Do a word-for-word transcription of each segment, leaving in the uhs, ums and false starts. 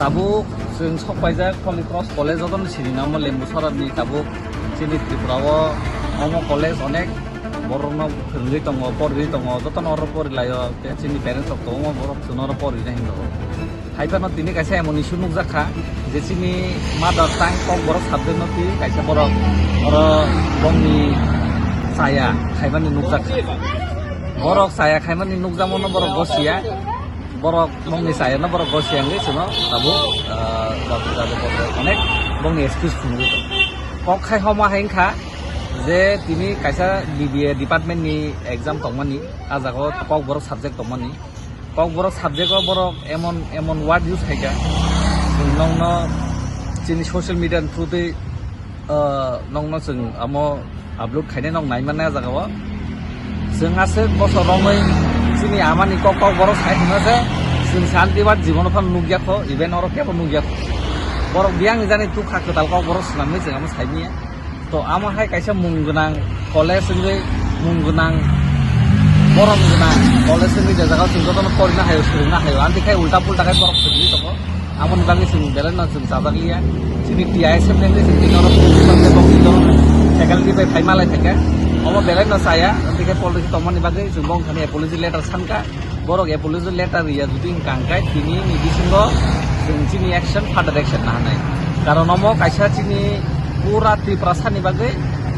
Tabuk chwng sok paijak Holy Cross College, jotono sini namo Lembuchorani. Tabuk chini Tripura o omo college onek borokno phwrwngwi tongo, porwi tongo, jotono oro porilaio, tei chini parents rok tongo, borok chwngno oro porina hinwi rwo. Haiphano tini kaisa emon issue nukjak kha je chini mother tongue Kokborok subject no twi kaisa borok oro bongni chaya khaimani nukjak kha. Borok chaya khaimani nukjakmano borok gosiya. Borok bongni chayano borok gosiya wngwi chwngno tabuk, ah, jati jati borok onek bongni excuse phunugwi tongo. Kok khai homa hai wngkha je tini kaisa B B A department ni exam tongmani, ah jagao Kokborok subject tongmani. Kokborok subject o borok emon, emon word use khaikha, chwng nokno chini social media ni through twi, ah, nokno chwng amo upload khainai nok nai mannai ah jagao. Chwng aswk bosor romwi chini amani kok Kokborok sai hwnna se chwng santi bar jibono phano nukya kho, even oro kebo nukya kho. Borok biyang ni jani tukha kwtal Kokborok swnamwi chwng amo sai manya. To amo hai kaisa mung gwnang college wngwi mung gwnang, borom gwnang college wngwi je jagao chwng jotono porina haio, swrwngna haio, amtwi khai ulta pulta khai borok swrwngwi tongo. Amoni bagwi chwng belai no chwng chajak liya. Chini T I S F ni wngwi chwng tini oro principal tei bongni jotono faculty bai phai malai phaikha. Omo belai no chaya, amtwi khai policy tongmani bagwi chwng bongni thani apology letter sankha. Borok apology letter riya jodi wngkha hwnkhe tini ni bisingo chwng chini action, further action nahanai. Karon omo kaisa chini pura Tiprasani bagwi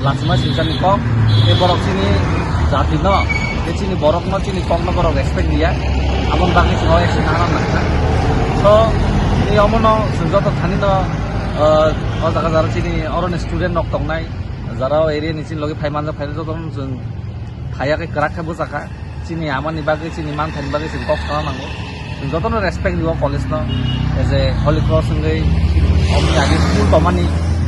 lachima singchani kok, tei borok chini jatino, tei chini borokno, chini kokno borok respect riya, aboni bagwi chwng o action nahana nangkha. So, tini omono chwng joto thanino, ah, o jaga jara chini oroni student rok tongnai, jara o area ni chini logi phai manjak, phai jotono chwng phaiya khe kwrak khe bwchakha. Chini amani bagwi, chini manthani bagwi chwng kok sana nango. Chwng jotono respect rio college no. As a Holy Cross wngwi omni agi school tongmani,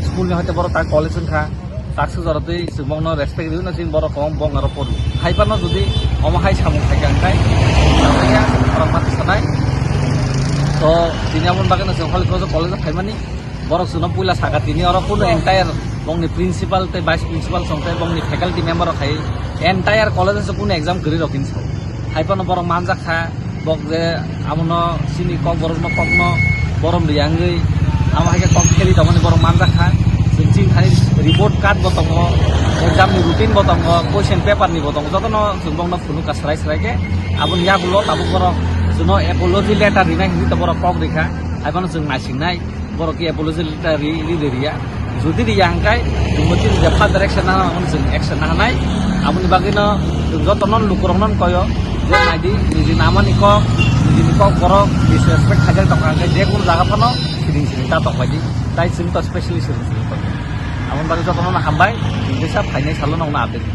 school ni hoite borok tak college wngkha. Tak sujaro twi chwng bongno respect rio no, chini borok kwbang bong aro pori. Hai phano jodi omo hai samung khaikha hwnkhe, borok mati sanai. To, chini amoni bagwi no chwng Holy Cross college o phaimani. Borok chwngno puila sakha, tini oro kunu entire bongni principal tei vice principal song tei bongni faculty member rok hai entire college o kunu exam kwrwi rok hinwi sao. Hai phano borok manjak kha, bok je amono chini Kokborokno kokno borom riya wngwi amo hai khe kok kheli tongmani borok manjak kha. Chwng chini thani report card bo tongo, exam ni routine bo tongo, question paper ni bo tongo, jotono chwng bongno phunukha swrai swrai khe. Aboni yagulo tabuk borok chwngno apology letter rinai hinwi borok kok rikha, hai phano chwng naisingnai. Borok khe apology letter ri, ri de riya. Jodi riya hwnkhe, chwngbo chini je further action nana, omono chwng action nahanai. Aboni bagwino chwng jotono lukurokno koyo, je naidi, nijini amani kok, nijini Kokborok disrespect khaijak tongkha hwnkhe, je kunu jaga phano siring siring ta tongbaidi. Tai chwng to specially siring siring tongo. Aboni bagwi jotono hambai, chwng kisa phainai salo nokno update.